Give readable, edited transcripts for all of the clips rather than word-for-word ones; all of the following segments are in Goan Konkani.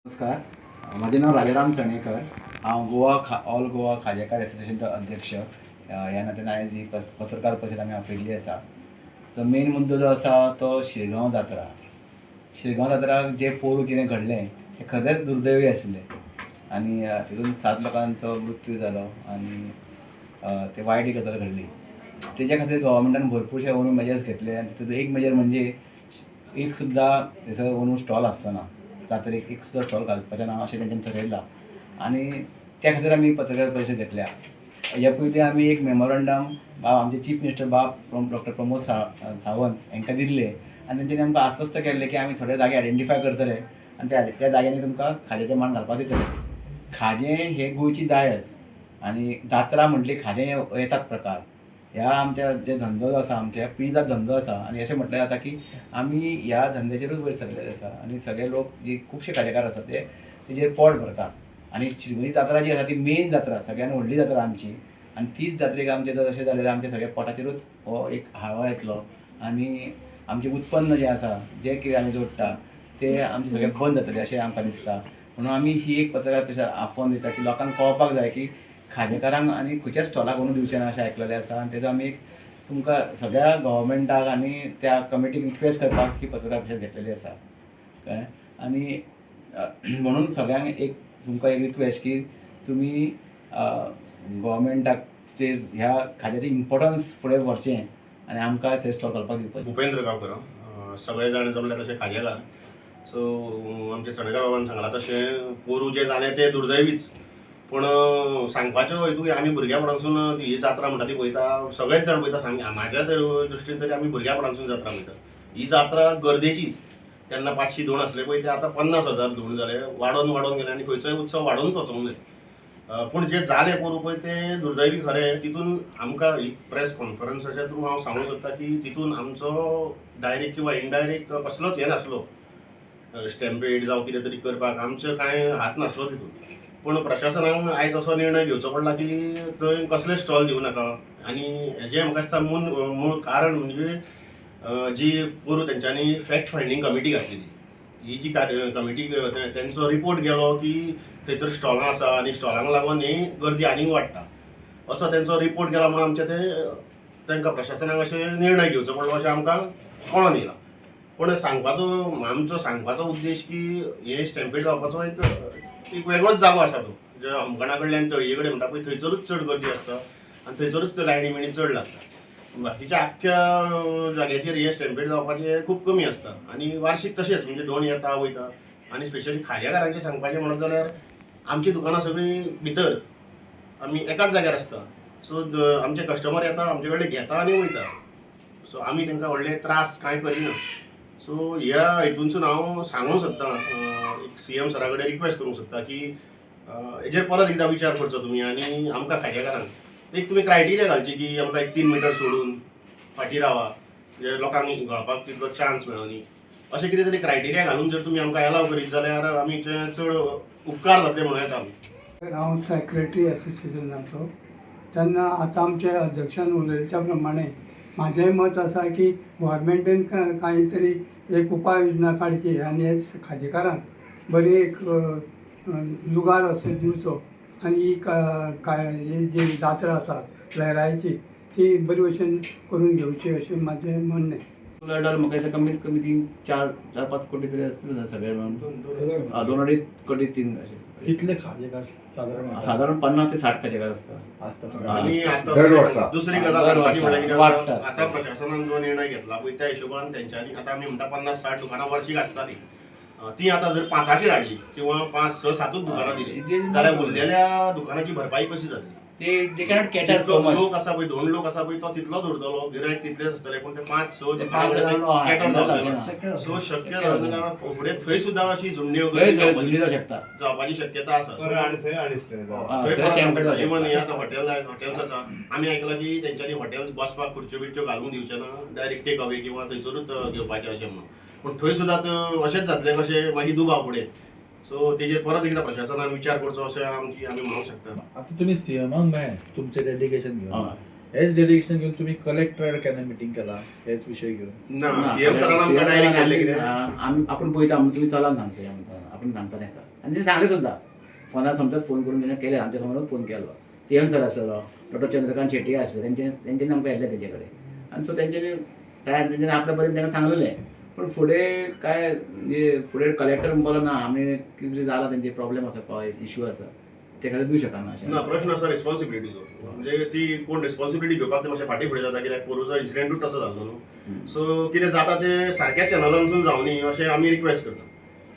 नमस्कार, म्हजें नांव राजाराम चणेकर. हांव गोवा खा ऑल गोवा खाजेकार एसोसिएशनचो अध्यक्ष ह्या नात्यान आयज ही पत्रकार परिशद आमी आपयल्ली आसा. सो मेन मुद्दो जो आसा तो शिरगांव जात्रा. शिरगांव जात्रा जे पोरूं कितें घडलें तें खरेंच दुर्दैवी आशिल्लें आनी तितून सात लोकांचो मृत्यू जालो आनी ते वायट एक गजाल घडली. तेज्या खातीर गव्हर्मेंटान भरपूरशे अंदू मेजर्स घेतले आनी तितून एक मेजर म्हणजे एक सुद्दां थंयसर अंदू स्टॉल आसचो ना, जात्रेक एक सुद्दां स्टॉल घालपाचें ना अशें तेंच्यांनी थरयलां आनी त्या खातीर आमी पत्रकार परिशद घेतल्या. हेज्या पयलीं आमी एक मेमोरंडम बाब आमचे चीफ मिनिस्टर बाब डॉक्टर प्रमोद सावंत हांकां दिल्लें आनी तेंच्यांनी आमकां आस्वस्त केल्लें की आमी थोडे जागे आयडेंटिफाय करतले आनी त्या जाग्यांनी तुमकां खाज्याचें मांड घालपाक दितले. खाजें हें गोंयची दायज आनी जात्रा म्हटली खाजें हे येतात प्रकार. ह्या आमच्या जे धंदो जो आसा, आमच्या पिळजा धंदो आसा आनी अशें म्हटल्यार जाता की आमी ह्या धंद्याचेरूच वयर सरलेले आसा आनी सगळे लोक जी खुबशे खाजेकार आसा ते तेजेर पोट भरता. आनी शिरवली जात्रा जी आसा ती मेन जात्रा, सगळ्यान व्हडली जात्रा आमची आनी तीच जात्रेक आमचें जर अशें जालें जाल्यार आमच्या सगळ्या पोटाचेरूच हो एक हाळो येतलो आनी आमचें उत्पन्न जें आसा, जें कितें आमी जोडटा तें आमचें सगळें बंद जातलें अशें आमकां दिसता. म्हणून आमी ही एक पत्रकार परिशद आफोवन दिता की लोकांक कळपाक जाय की खाजेकारांक आनी खंयच्याच स्टॉलाक व्हरून दिवचें ना अशें आयकलेलें आसा आनी तेजो आमी एक तुमकां सगळ्या गव्हर्मेंटाक आनी त्या कमिटीक रिक्वेस्ट करपाक ही पत्रकार परिशद घेतलेली आसा, कळ्ळें. आनी म्हणून सगळ्यांक एक तुमकां एक रिक्वेस्ट की तुमी गव्हर्मेंटाचेर ह्या खाज्याचें इम्पोर्टन्स फुडें व्हरचें आनी आमकां थंय स्टॉल घालपाक दिवपाचें. भुपेंद्र गांवकर, सगळे जाण जमले तशे खाजेकार. सो आमचे चणेकार बाबान सांगलां तशें पोरूं जें जालें तें दुर्दैवीच, पूण सांगपाच्यो हेतू आमी भुरग्यापणासून ही जात्रा म्हणटा ती पळयता, सगळेच जाण पळयता. म्हाज्या दृश्टीन तरी आमी भुरग्यापणासून जात्रा पळयता. ही जात्रा गर्देचीच. तेन्ना 500 धोण आसले पळय ते आतां 50,000 धोण जाले, वाडोवन वाडोवन गेले आनी खंयचोय उत्सव वाडोवन वचोंक जाय. पूण जें जालें पोरूं पळय तें दुर्दैवी खरें. तितून आमकां ही प्रेस कॉन्फरन्साच्या थ्रू हांव सांगूंक सोदता की तितून आमचो डायरेक्ट किंवा इनडायरेक्ट कसलोच हें नासलो, स्टॅम्पेड जावं कितें तरी करपाक आमचो कांय हात नासलो तितून. पूण प्रशासनान आयज असो निर्णय घेवचो पडला की थंय कसले स्टॉल दिवं नाका. आनी हेजें म्हाका दिसता मूळ कारण म्हणजे जी पोरूं तेंच्यांनी फॅक्ट फायंडींग कमिटी घातलेली, ही जी कमिटी तेंचो रिपोर्ट गेलो की थंयसर स्टॉलां आसा आनी स्टॉलांक लागून ही गर्दी आनीक वाडटा असो तेंचो रिपोर्ट गेला. म्हणून आमचें तें तांकां प्रशासनाक अशें निर्णय घेवचो पडलो अशें आमकां कळोन येयलां. पूण सांगपाचो आमचो सांगपाचो उद्देश की हे स्टॅम्पेड जावपाचो एक वेगळोच जागो आसा तो, जे होमखणा कडल्यान तळये कडेन म्हणटा पळय थंयसरूच चड गर्दी आसता आनी थंयसरूच त्यो लायनी बिणी चड लागता. बाकीच्या आख्ख्या जाग्याचेर हे स्टॅम्पेड जावपाचें खूब कमी आसता आनी वार्शीक तशेंच म्हणजे दोन येता वयता. आनी स्पेशली खाज्याकारांचें सांगपाचें म्हणत जाल्यार आमचीं दुकानां सगळीं भितर आमी एकाच जाग्यार आसता. सो आमचे कस्टमर येता आमचे कडले घेता आनी वयता. सो आमी तांकां व्हडले त्रास कांय करिना. सो ह्या हितूनसून हांव सांगूंक सोदतां, एक सीएम सरा कडेन रिक्वेस्ट करूंक सोदता की हेजेर परत एकदां विचार करचो तुमी आनी आमकां खाजेकारांक एक तुमी क्रायटेरिया घालची की आमकां एक 3 मिटर सोडून फाटीं रावा, जे लोकांक घोळपाक तितलो चान्स मेळो. अशें कितें तरी क्रायटेरिया घालून जर तुमी आमकां एलाव करीत जाल्यार आमी चड उपकार जातले म्हणूं येता आमी. हांव सेक्रेटरी एसोसिएशनाचो. तेन्ना आतां आमचे अध्यक्षान उलयल्या प्रमाणे म्हाजेंय मत आसा की गव्हर्मेंटान कांय तरी एक उपाय योजना काडची आनी हे खाजेकारांक बरी एक लुगार असो दिवचो आनी ही ही जी जात्रा आसा लयराईची ती बरी भशेन करून घेवची अशें म्हाजें म्हणणें. जाल्यार म्हाका दिसता कमीत कमी 3 4 4 5 कोटी तरी आसतले सगळे मेळून, 2 2.5 कोटी 3 अशें. कितले खाजेकार सादारण? सादारण 50 ते 60 खाजेकार आसता. आसता. आनी आतां दुसरी गजाल सांगपाची म्हणल्यार कितें आसा, आतां प्रशासनान जो निर्णय घेतला पळय त्या हिशोबान तेंच्यांनी आतां आमी म्हणटा 50-60 दुकानां वर्शीक आसतालीं, ती आतां जर 5 हाडली किंवा 5 6 7 दुकानां दिली जाल्यार उरलेल्या दुकानाची भरपाई कशी जातली? They cannot cater so much. लोक आसा पळय, 2 लोक आसा पळय तो तितलोच उरतलो, गिरायक तितलेच आसतले, पूण ते 5 6 कॅटर जातले. सो शक्य जाल्यार फुडें थंय सुद्दां अशी झुंडी जावपाची शक्यता आसा. इवन हे आतां हॉटेल्स आसा, आमी आयकलां की तेंच्यांनी हॉटेल्स बसपाक खुर्च्यो बिर्च्यो घालूंक दिवचे ना, डायरेक्ट टेक अवे किंवा थंयसरूच घेवपाचें अशें म्हणून. पूण थंय सुद्दां अशेंच जातलें कशें मागीर दुबाव फुडें. सो तेजेर परत एकदां प्रशासनान विचार करचो अशें आमची आमी म्हणूंक शकता. आतां तुमी सीएमाक मेळ्ळे तुमचें डेलिगेशन घेवन, हेच डेलिगेशन घेवन तुमी कलेक्टराक केन्ना मिटींग केला हेच विशय घेवन? ना, सीएम सरान आमकां डायरेक्ट केल्लें कितें आमी आपूण पळयता म्हणून तुमी चलान सांगचें, आपण सांगता तांकां. आनी तेणी सांगलें सुद्दां फोनार समजाच फोन करून तेणें केलें, आमच्या समोरूच फोन केलो. सीएम सर आसलेलो, डॉक्टर चंद्रकांत शेट्टी आसले, तेंच्यांनी आमकां येल्ले तेजे कडेन. आनी सो तेंच्यांनी ट्राय तेंच्यांनी आपल्या परीन तांकां सांगलेलें. पूण फुडें काय म्हणजे फुडें कलेक्टर म्हणपाक ना आमी कितें जाला, तेंचे प्रॉब्लेम आसा, कळ्ळें, इशू आसा, ते खातीर दिवं शकना अशें. ना, प्रश्न आसा रिस्पॉन्सिबिलिटीचो. म्हणजे ती कोण रिस्पॉन्सिबिलिटी घेवपाक ते मातशे फाटीं फुडें जाता, कित्याक पोरूचो इन्सिडेंटूच तसो जाल्लो न्हू. सो कितें जाता तें सारक्या चॅनलांसून जावनी अशें आमी रिक्वेस्ट करता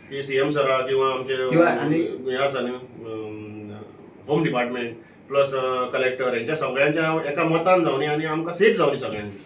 की सीएम सरा किंवा आमचे किंवा आनी हें आसा न्हू होम डिपार्टमेंट प्लस कलेक्टर हेंच्या सगळ्यांच्या एका मतान जावनी आनी आमकां सेफ जावनी सगळ्यांनी.